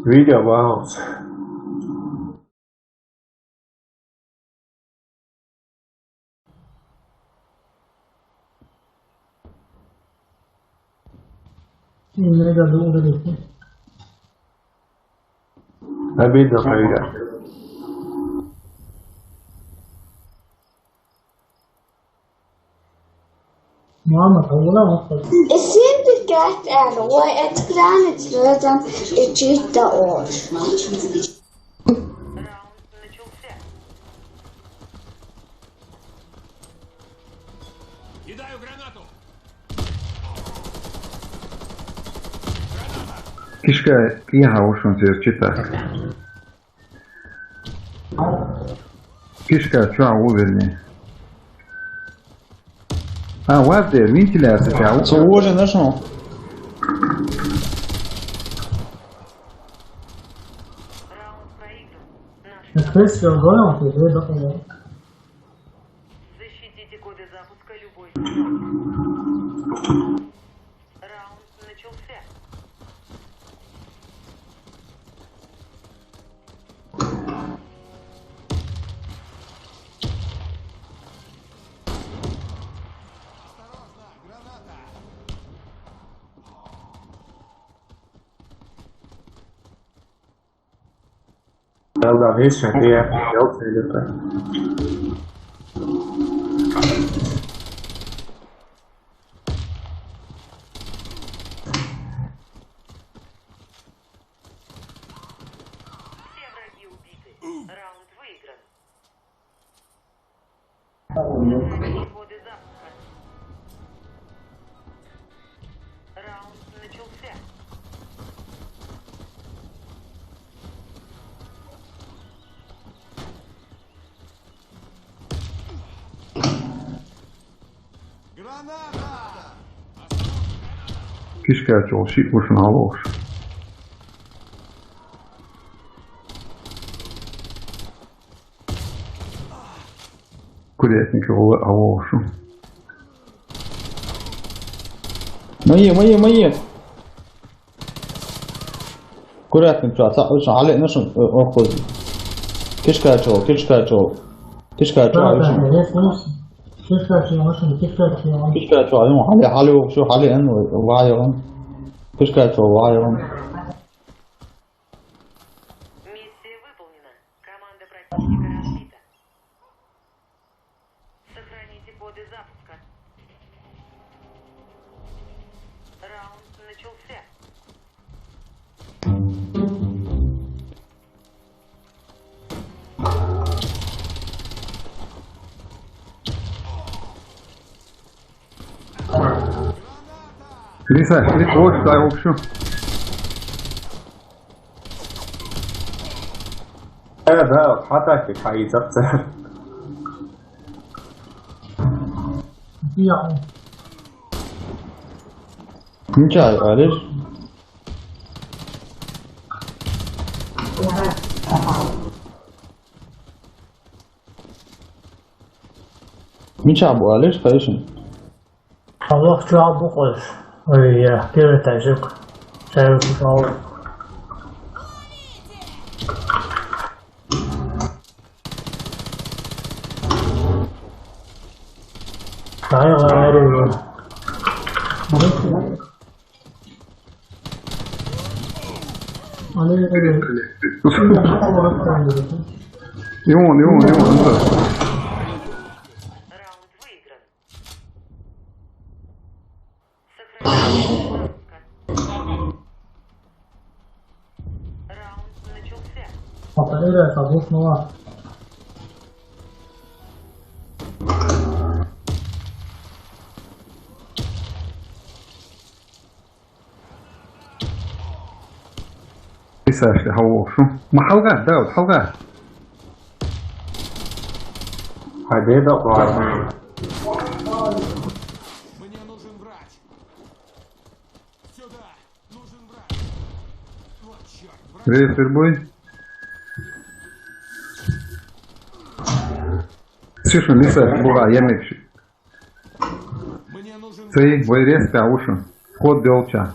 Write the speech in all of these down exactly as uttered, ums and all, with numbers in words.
Видео баланс. Обидно, когда. Мама, а вона вот так. Син пикат ан, ой, это краны цветом и чисто ож. Кишка, я уж он читать. Кишка, чё, уверни? А, вот здесь вентиляция. Служи нашему. Открыть всё, гонял, ты, да, да, да. Защитите коды запуска любой ценой. Раунд начался. Тогда весь ответ. Все враги убиты. Раунд выигран. Коды запуска. Раунд начался. Кишка чё, щит вышел на лош. Курятник его алошу. Мои, мои, мои. Курятник, чё, ца-, уж, али, ну, шо, э, охуй. Кишка чё, кишка чё. Кишка чё, али, шо. Кишка чё, машин, кишка чё. Кишка чё, али, али, али, шо, али, эн, вай, эн. Кишка чё, вай, эн. Миссия выполнена. Команда противника разбита. Сохраните коды запуска. Раунд начался. Лиса, Лиса, вот сюда, в общем. Э, да, хатаки, хаизапца. Ничего, Алиш. Ничего, Алиш, конечно. Аллах чуал бу къош. Ой, я, первый тайжик. Сайры кутал. Ай, ай, ай. Али, али. Юн, юн, юн, юн. Раунд выигран. Сохраняйте. Раунд начался. Ата, эля, согласного. Исаашли хавугъшу. Ма хьалгъа, Дауд, хьалгъа. Хьайбе да къварна. Мне нужен врач. Сюда. Нужен врач. Вот чёрт, врач. Весь любой. Слышно, Лиса, была, я мекши. Цей, вай резко, а уж. Вход делча.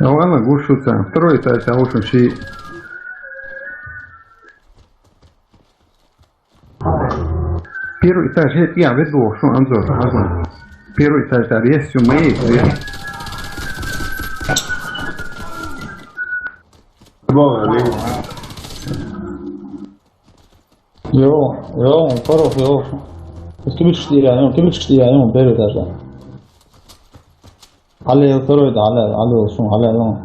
Evo, Alan, gušuca, prvo je taj, taj, ošun ši. Prvo je taj, že, ja, vedu, ošun, Anzo, Alan. Prvo je taj, taj, jesi, u meji, jesi. Jo, jo, prvo, jo. Eski bir kişi değil yani, eski bir kişi değil yani, böyle derler. Ali, prvo je, ali, ali olsun, ali, ali.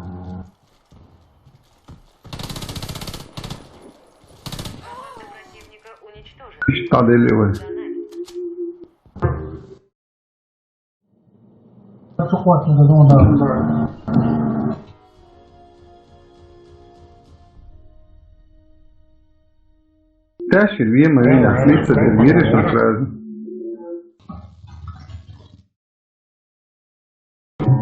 Šta deli, ovaj? Tašir, vijema, vijema, ništa, miriš na krazu.